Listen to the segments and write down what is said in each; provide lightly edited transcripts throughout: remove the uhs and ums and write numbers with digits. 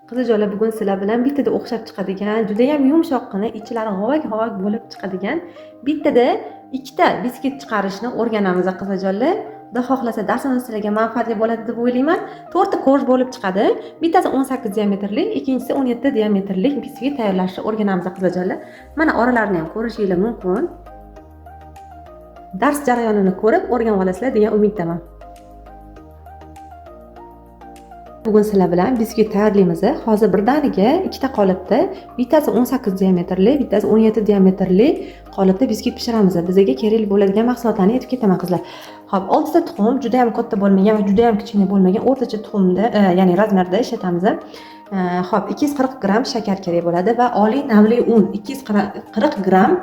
Qizijolar, bugun sizlar bilan bittada o'xshab chiqadigan, juda ham yumshoqqina, ichlari g'ovak-g'ovak bo'lib chiqadigan bittada ikkita biskit chiqarishni o'rganamiz qizijonlar. Xudo xohlasa darsimiz sizlarga manfaatli bo'ladi deb o'ylayman. 4 ta korj bo'lib chiqadi. Bittasi 18 diametrli, ikkinchisi 17 diametrli biskit tayyorlashni o'rganamiz qizijonlar. Mana oralarini ham ko'rishingiz mumkin. Dars jarayonini ko'rib o'rganib olasizlar degan umiddaman. Bugun sizlar bilan biskit tayyorlaymiz. Hozir birdaniga ikkita qolipda, bittasi 18 diametrli, bittasi 17 diametrli qolipda biskit pishiramiz. Bizga kerak bo'ladigan mahsulotlarni aytib ketaman qizlar. Xo'p, 6 ta tuxum, juda ham katta bo'lmagan va juda ham kichkina bo'lmagan o'rtacha tuxumda, ya'ni razmerda ishlatamiz. Xo'p, 240 gramm shakar kerak bo'ladi va oliy navli un 240 gramm.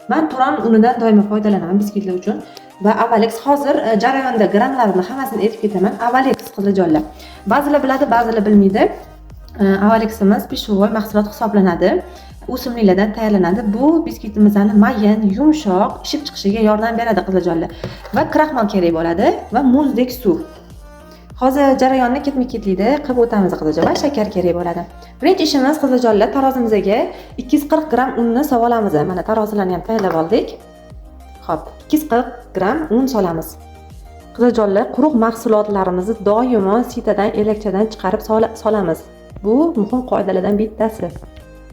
Men Turan unidan doimo foydalanaman biskitlar uchun. Va Avalex hozir jarayonda grammlarini hammasini aytib ketaman. Avalex qizijonlar. Ba'zilar biladi, ba'zilar bilmaydi. Avaleximiz пищевой mahsulot hisoblanadi. O'simliklardan tayyorlanadi. Bu biskitimizni mayin, yumshoq, ishib chiqishiga yordam beradi qizijonlar. Va kraxmal kerak bo'ladi va muzdek suv. Hozir jarayonni ketma-ketlikda qilib o'tamiz qizijonlar. Va shakar kerak bo'ladi. Birinchi ishimiz qizijonlar, tarozimizga 240 gramm unni solib olamiz. Mana tarozilarni ham tayyorlab oldik. Xo'p, 240 gramm un solamiz. Qizijonlar, quruq mahsulotlarimizni doimo sitadan, elakchadan chiqarib solamiz. Bu muhim qoidalardan bittasi.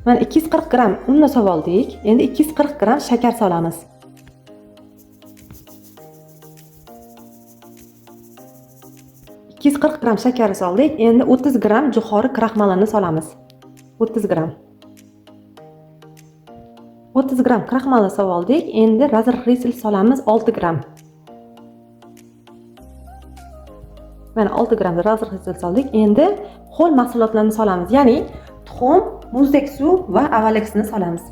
Mana 240 gramm unni solib oldik. Endi 240 gramm shakar solamiz. 240 gramm shakar soldik. Endi 30 gramm jo'xori kraxmalini solamiz. 30 gramm. 30 gramm kraxmalni solib oldik. Endi razrixrisil solamiz 6 gramm. Mana 6 gramm razrixrisil soldik. Endi ho'l mahsulotlarni solamiz. Ya'ni tuxum, muzdek suv va avalexni solamiz.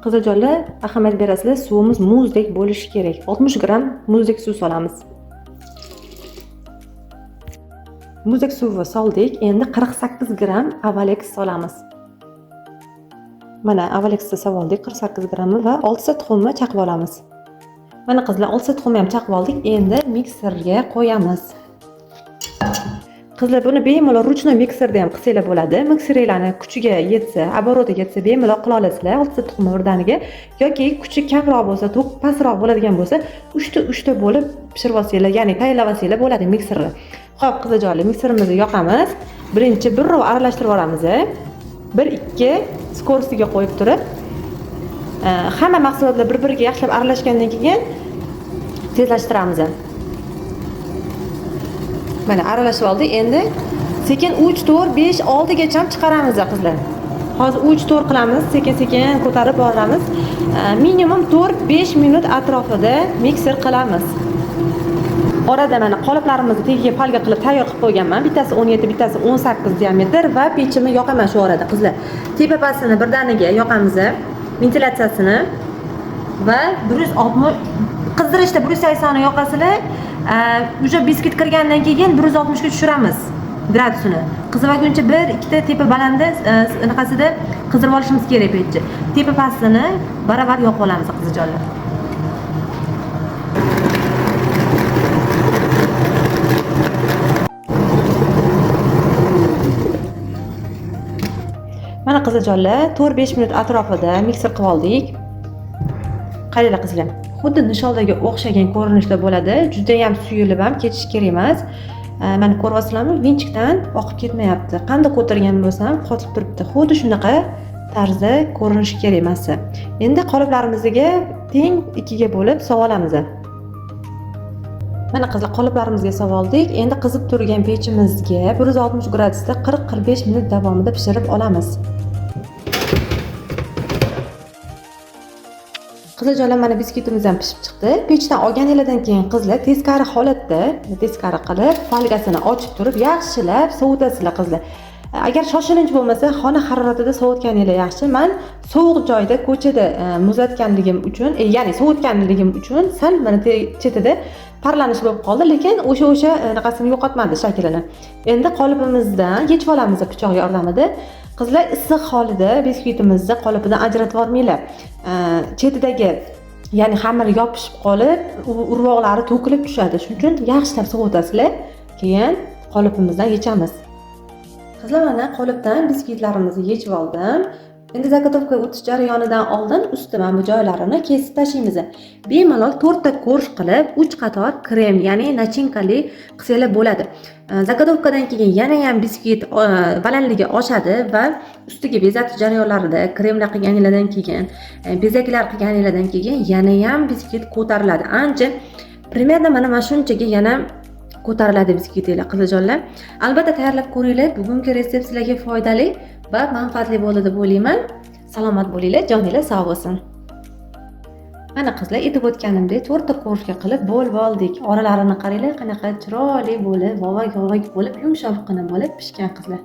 Qizijonlar, ahamiyat berasizlar, suvimiz muzdek bo'lishi kerak. 60 gramm muzdek suv solamiz. Muzdek suvni soldik. Endi 48 gramm avalex solamiz. Mana avalexni solib oldik 48 grammi va 6 ta tuxumni chaqib olamiz. Mana qizlar, 6 ta tuxumni ham chaqib oldik. Endi mikserga qo'yamiz. Qizlar, buni bemalol ruchnoy mikserda ham qilsanglar bo'ladi. Mikseringlarni kuchiga yetsa, обороtiga yetsa bemalol qila olasizlar 6 ta tuxumni birdaniga, yoki kuchi kamroq bo'lsa, tok pastroq bo'ladigan bo'lsa, 3 ta 3 ta bo'lib pishirib olsanglar, ya'ni tayyorlab olsanglar bo'ladi mikserni. Xo'p, qizijonlar, mikserimizni yoqamiz. Birinchi bir rov aralashtirib olamiz. 1-2 skorostiga qo'yib turib, hamma mahsulotlar bir-biriga yaxshilab aralashgandan keyin tezlashtiramiz. Mana aralashib oldik. Endi sekin 3, 4, 5, 6 gacha chiqaramiz qizlar. Hozir 3, 4 qilamiz, sekin-sekin ko'tarib boramiz. Minimum 4-5 minut atrofida mikser qilamiz. Orada mana qoliplarimizni tagiga folga qilib tayyor qilib qo'yganman. Bittasi 17, bittasi 18 diametr va pechimni yoqaman shu orada qizlar. Tepa pastini birdaniga yoqamiz, ventilyatsiyasini va 160 qizdirishda 180 ni yoqasizlar. Уже biskit kirgandan keyin 160 ga tushiramiz gradusini. Qizimaguncha 1-2 ta tepa balandi anaqasida qizdirib olishimiz kerak pechni. Tepa pastini baravar yoqib olamiz qizijonlar. Mana qizijonlar, 4-5 minut atrofida mikser qilib oldik. Qaranglar qizlar, xuddi nisholdaga o'xshagan ko'rinishda bo'ladi. Juda ham suyulib ham ketishi kerak emas. Mana ko'ryapsizlarmi, vinchikdan oqib ketmayapti. Qanday ko'targan bo'lsam qotib turibdi. Xuddi shunaqa tarzda ko'rinishi kerak emas. Endi qoliplarimizga teng 2ga bo'lib solib olamiz. Mana qizlar, qoliplarimizga solib oldik. Endi qizib turgan pechimizga 160 gradusda 40-45 minut davomida pishirib olamiz. Qizijonlar, mana biskitimiz ham pishib chiqdi. Pechdan olganinglardan keyin qizlar teskari holatda, teskari qilib, folgasini ochib turib, yaxshilab sovitasizlar qizlar. Agar shoshilinch bo'lmasa, xona haroratida sovutganinglar yaxshi. Men sovuq joyda, ko'chada muzlatganligim uchun, ya'ni sovutganligim uchun sal mana chetida parlanish bo'lib qoldi, lekin o'sha anaqasini yo'qotmadi shaklini. Endi qolipimizdan yechib olamiz pichoq yordamida. Qizlar, issiq holida biskvitimizni qolipidan ajratib yubormanglar. Chetidagi, ya'ni xamir yopishib qolib, urvoqlari to'kilib tushadi. Shuning uchun yaxshilab sovitasizlar, keyin qolipimizdan yechamiz. Qizlar, mana qolipdan biskvitlarimizni yechib oldim. Endi заготовка o'tish jarayonidan oldin usti mana bu joylarini kesib tashlaymiz. Bemalol to'rtta корж qilib, uch qator krem, ya'ni начинка li qilsanglar bo'ladi. Заготовка dan keyin yana ham biskvit balandligi oshadi va ustiga bezatish jarayonlarida kremlar qilganinglardan keyin, bezaklar qilganinglardan keyin yana ham biskvit ko'tariladi. Ancha, примерно mana shunchaga yana ko'tariladi biskvitinglar, qizlarjonlar. Albatta tayyorlab ko'ringlar. Bugungi retsept sizlarga foydali va manfaatli bo'ldi deb o'ylayman. Salomat bo'linglar, joninglar sog' bo'lsin. Mana qizlar, aytib o'tganimdek, to'rtta корж ga qilib bo'lib oldik. Oralarini qaranglar, qanaqa chiroyli bo'lib, vovak vovak bo'lib, yumshoqqina bo'lib pishgan, qizlar.